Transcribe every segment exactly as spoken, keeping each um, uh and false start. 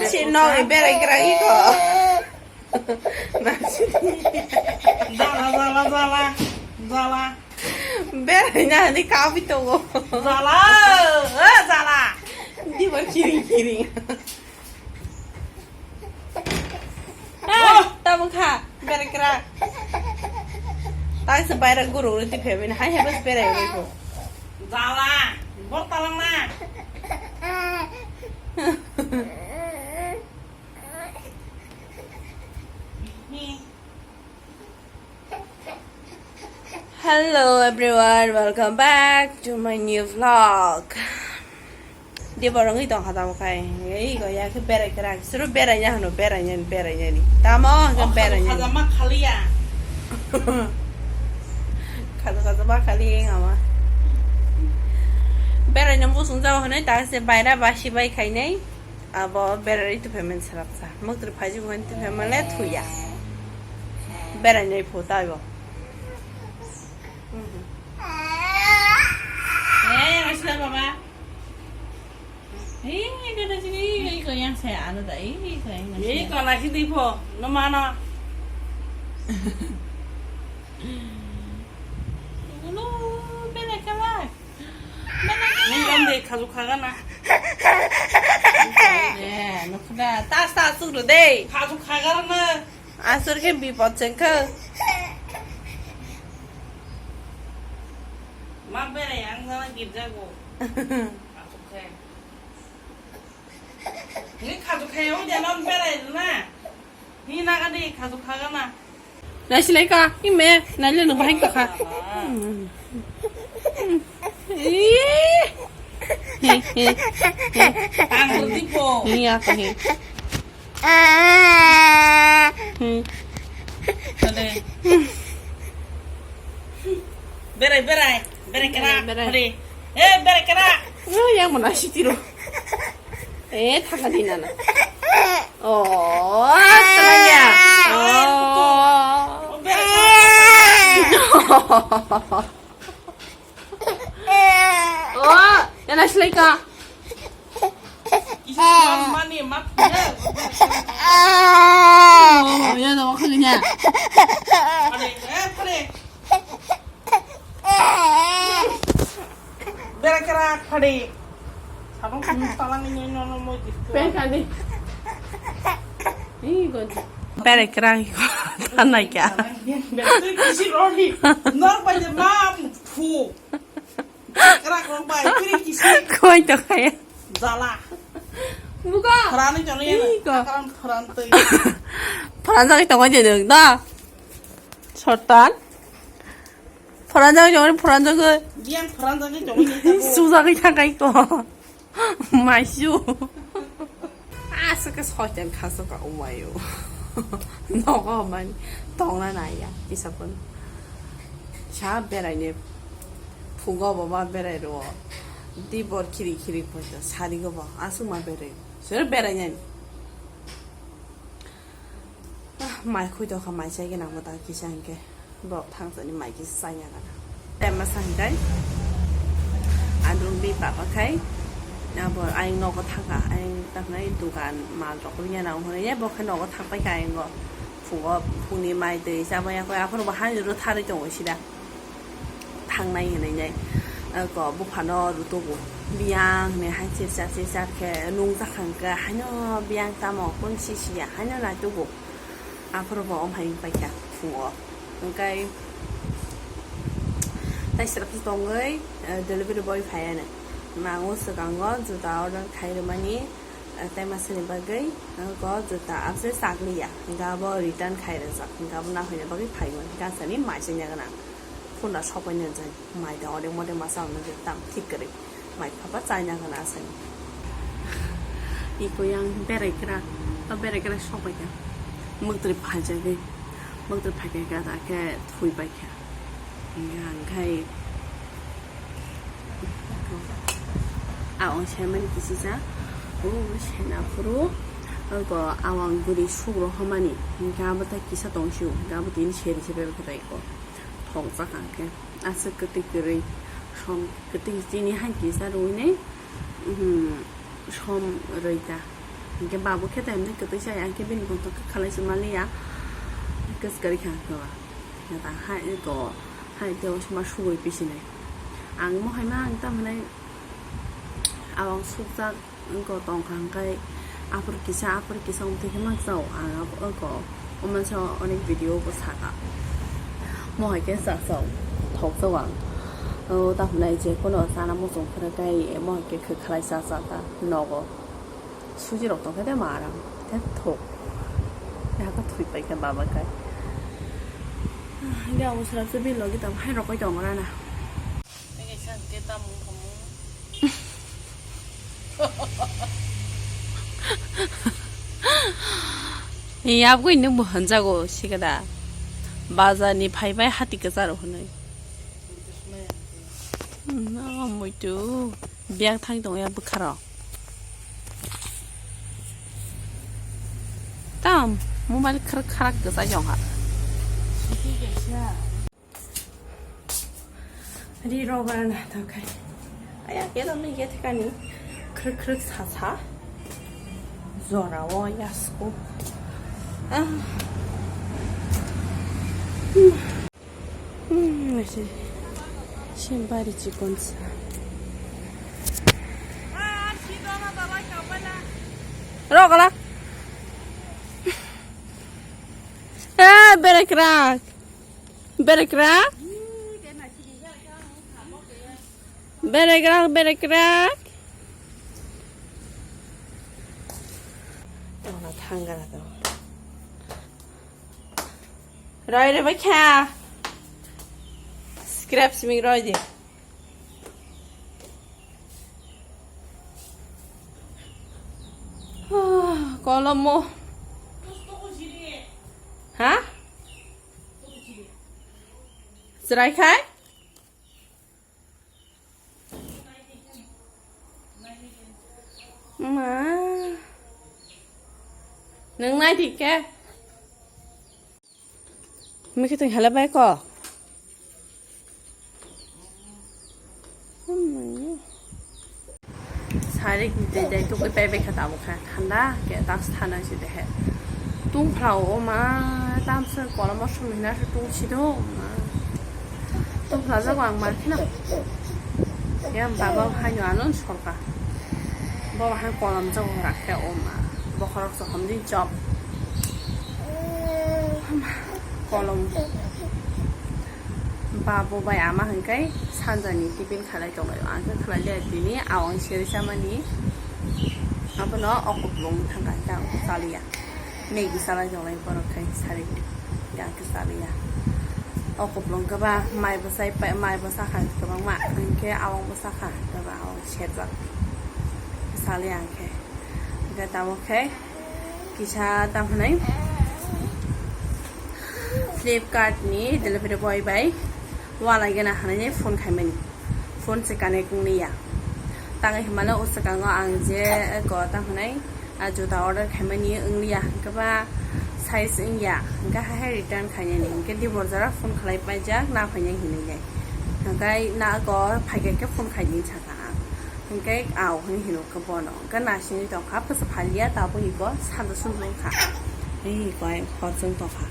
Chino berai gra iko. Jala, jala, jala, jala. Berai na ni kabi tongo. Jala, eh, jala. Di bar kiring kiring. Ah, tabuk kha, berai kra. Tai se baira guru guru ti phebin, hai hai bas berai uri ko. Jala, bor talang na. Hello everyone, welcome back to my new vlog. Di borong i tong kha tamo khai. Ei go ya khe berai kra. Suru berai ya hano, berai ya, berai ya ni. Tamo hano berai ya. Khajama khaliya. Khaja khaja ma khali eng ama. Berai na musung jao hano ta se baira ba si bai khai nei. Abo berai tu payment sarap sa. Mok tu phai ju kan tu payment le thuya. Berai nei pho ta go. Eh, asla baba. Ih, kata sini, ih, kau yang saya anu dah, ih, kau yang Ih, kau nasi di po, no mana? Ulu, bela kala. Bela kala. Ni kan de khaju khaga na. Eh, nukda, tas tas suru de. Khaju khaga na. Asur khe bipot chengkha. Ma bela yang sana gibja go. Khaju khe. Ni khaju khe, o dia non berai na. Ni na ka di khaju khaga na. Nai silai ka, ime, nai le no bahai ka kha. Ih. He, he, he. Ang di po. Ni ya ka he. Hmm. Tole. Berai, berai. Berai kena. Berai, berai. Hore. Eh, berai kena. Oh, yang mana sih tiro? Eh, thaka di nana. Oh, tenang ya. Oh. Oh, ya nasi lagi kah? Kisa mani mat ya. Oh, ya no kali nya. Pare, eh, pare. Bera kera khade. Sabang kunu talang ini nono mo jitu. Pen kali. Ih, gonji. Bera kera iko tanai kya? Bera kisi rodi. Nor pa je mam phu. Krak rok bai, kiri kisi. Koi to kaya. Jala. Buka. Pharani chole. Ih, ko. Karan pharan tei. Pharan jagwi tongo je nung da. Sortan. Pharan jagwi tongo, pharan jagwi. Biang pharan jagwi tongo je. Sujagwi thakai ko. Maisu. Aswk khe soitan khasok ka umayo. Nogo man tongna naiya kisa phano. Sa beraine phugo bo ma berai ro. Di bor khiri khiri photo sari go bo aswk ma berai. Sero berai nani. Ah, mai khui tokha mai chai gana mo ta kisa hingke. Borok thangchani mai kisa chai gana. Tema sangkai. Adung bi papa khai. Abo ayang nogo thangka. Ayang taknai dukan mal rok riya na hwnwi. Bo khe nogo thangpai ka ayang go. Phugo phungni mai twi chabaya koi. Aphuru bo hani ro tharwi tongo sida. Thangnai hinwi nai, ko buphano rutugo. Biyang hinwi hai chirchar chirchar khe nung jakha hwnkhe haino biyang tamo kun sisiya haino naitugo. Aphuru bo om hai wngpaikha phungo. Hwnkhe tai srapsa tongwi, eh, delivery boy phaiya nai. Nango swkango juta order khai rwmani. Tei masani bagwi, ko juta abse chakliya, hingke abo return khai rijak, hingke abo nahoina bagwi phaimani, hingke asani mai chanya gana. Phunda sopai nai jai, mai da ode mode masa ono je tam thik kwrwi, mai phapa chanya gana asani. Iko yang berai kra, o berai kra sopai kha, mwktwi phaijagwi, mwktwi phaikha khe da khe thwi pai kha. Hingke ang khai, a, ang saimani kisisa, o sena phuru, ang ko awang guri sugro homani, hingke abo ta kisa tong sio, hingke abo tini seri se bebak khe tai ko, thok jak ang khe, aswk kwtwi kwrwi, som kwtwi chini hai kisa rwinai, mhm, som rwi ta, Hingke babu khe temni kwtwi saya, hingke bini bwkhak khe khalai se maliya. Kwchwrwi kha hwnkhe ba. Nata hai ko hai tei o sima sugui pisinai. Ang mohai ma ang tamhinai awang sukjak wngko tongkha hwnkhe aphuru kisa aphuru kisa wngtwi khe mankhe ang abo wngko. O mansa onek video bo saka. Mohai khe chaksa thokjak ang. O tamhinai je kono chana muchung phwrwk khe mohai khe khwkhalai chachata nogo. Suji rok tongkhe tei maram tei thok. Tei hakhe thwi paikha baba kai. Hingke abo srapsa bini logi tamo hai rokoi tongo rana. Yabgoi nwng bo hanjago sikada. Bazar ni phaibai hati kwcharo hwnwi. Muitu. Biang thang tong ya bwkharo. Tam mobile khrak khrak kwchai jong ha. Ri rok rana tongkhe. Aya kelo ni get kani. Khrak khrak sa sa. Jora o yasko. Ah. Hmm. Hmm, ese. Simbari chikon sa. Rokala. Eh, berekrak. Berekrak. Berekrak, berekrak. Tongna thangara to. Roi re bai kha. Scrap simi roi di. Ah, kolomo. Ha? Chwrai khai? Ma. Nang nai di ke? Mikhe tong hala bai ko. Sari tei tei tukui pai bai kha tabuk kha thanda ke tak sana si de he. Tung phlao o ma tam se kolom o sum hina se tung si do ma. Tung phla jago ang ma khina. Ya baba hai no anon sorka. Baba hai kolom jago rakhe o ma. Bokhorok so hamjing chop. Kolom. Babo bai ama hwnkhe sanjani tiffin khalai tonglaio. Ang khe khlai le tini awang seri chamani. Abono okopulung thangkha hwnkhe ang chaliya. Maggie chalai tonglai borok khai sari. Ang khe chaliya. Okopulung khe ba mai bwsai mai bwsa kha kwbangma. Hwnkhe awang bwsa kha khe ba awang serjak. Chaliya ang khe. Hwnkhe tamo khe kisa tamo hwnwi Flipkart ni delivery boy bai walai gana hwnwi phone khaimani, phone se connect wngya. Tangwi hwnmano o swkango ang je ko tamo hwnwi a juta order khaimani wngliya, hwnkhe ba size wngya, hwnkhe hai hai return khainani, hwnkhe diborjora phone khlai paijak na phainai hinwi nai, hwnkhe na ko phaikhe phone khaidi saka ang. Hwnkhe ao hwnwi hino khe bono. Hwnkhe naisingwi tongkha, bwsa phaliya, tabuk iko sanda sundrung kha. Ei, koi hot chwng tongkha.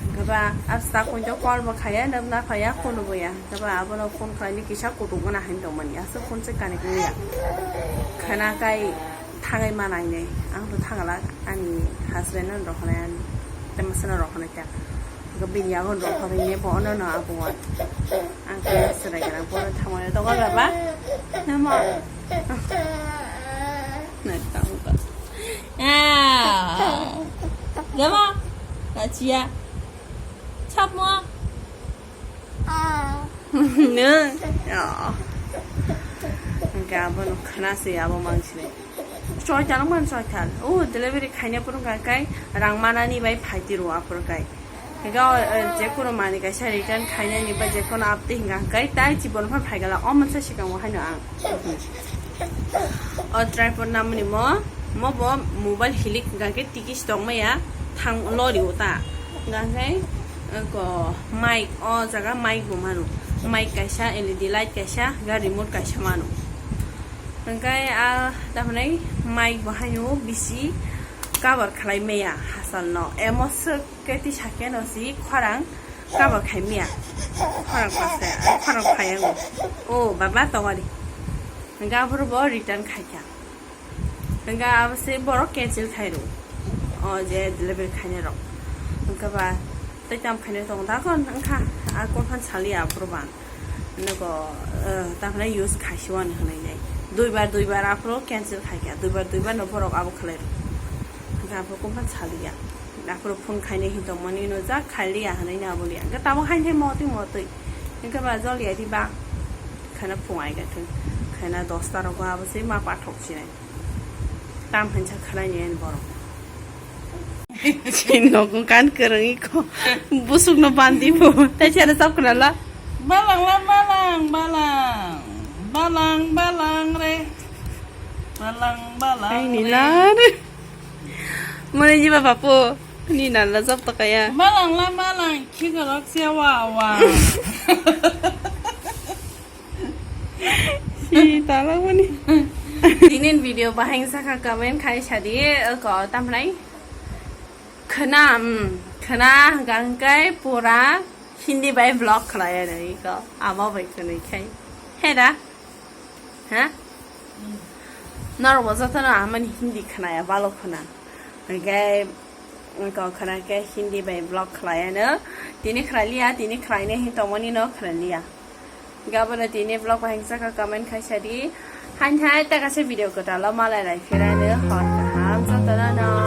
Hwnkhe ba, a chwla koi to call bo khaiya, nwk na phaiya, phone bo ya. Hwnkhe ba, abono phone khlaini kisa kutung gana hwn tongmani, aswk phone se connect wngya. Khwna kai thangai ma nainai. Ang to thangala, ani husband no rohornai, ani tei masa no rohornai ta. Hwnkhe bini yago rohornai ne bo ono no abo wa. Ang khe chwrai gana bono thangmani dogar baba. Namo. Nai tamo ka. Ah. Namo. Kachiya. Chapmo. Nung. Ya. Hwnkhe abono khwna se abo mansini. Choi tal man choi tal. O delivery khaina purung kai rang manani bai phaiti ro apur kai. Hingke o, eh, jekono manui kaisa return khainani ba jekono apte hinga hingke tai chibon phano phaigala o mansa sikango haino ang. O tripod namani mo, mo bo mobile hilik hinga khe tiki si tongmaya thang lori o ta. Hinga khe, eh, ko mic o jaga mic bo mano. Mic kaisa L E D light kaisa ga remote kaisa mano. Hwnkhe a tamhinai mai bo haino bisi cover khlai maya hachal no. Emo swk khe tisa khe no si khorang cover khai maya. Khorang pase, khorang phai ango. O baba tongari. Hwnkhe aphuru bo return khai kha. Hwnkhe abo se borok cancel khai rw. O je delivery khainai rok. Hwnkhe ba tei tam khainai tongo da kon wngkha. A kok phan saliya aphuru ba. Nogo, eh, tamhinai use khaisiwani hwnwi nai. Duibar, duibar aphuru cancel khai kha. Duibar, duibar no borok abo khlai rw. Hwnkhe aphuru kok phan saliya. Aphuru phone khainai hin tongmani no jak khailiya hwnwi na abo liya. Hwnkhe tabuk hain thai motwi motwi. Hwnkhe ba jol ya di ba. Khana phung ai ga thung. Khana dosta rogo abo se ma pathok sinai. Tam hinsa khlai ni ani borok. Chini nogo kan kwrwngwi kho. Busuk no bandi bo. Tai chana chap khna la. Balang la balang, balang. Balang, balang re. Balang, balang Ai ni re. La re. Mane jiba bapu. Ni nan la jap to kaya. Balang la balang, khikorok se wa wa. Si talangmani. Tinin video bahai wngsa kha, comment khai sadi, ko tamnai. Khna, mm, khna hwnkha hwnkhe pura Hindi bai vlog khlai ano iko. Ama bai khwnwi khai. Hera? Ha? Norok bo jotono amani Hindi khnaya balo khna. Hwnkhe Wngkha khwna khe Hindi bai vlog khlai ano. Tini khlai liya, tini khlai ne hin tongmani no khlai liya. Gabana tini vlog bai hingsa kha comment khai sadi. Hain hai ta kaisa video kwtal o malai lai phirano hor kaham jotono no.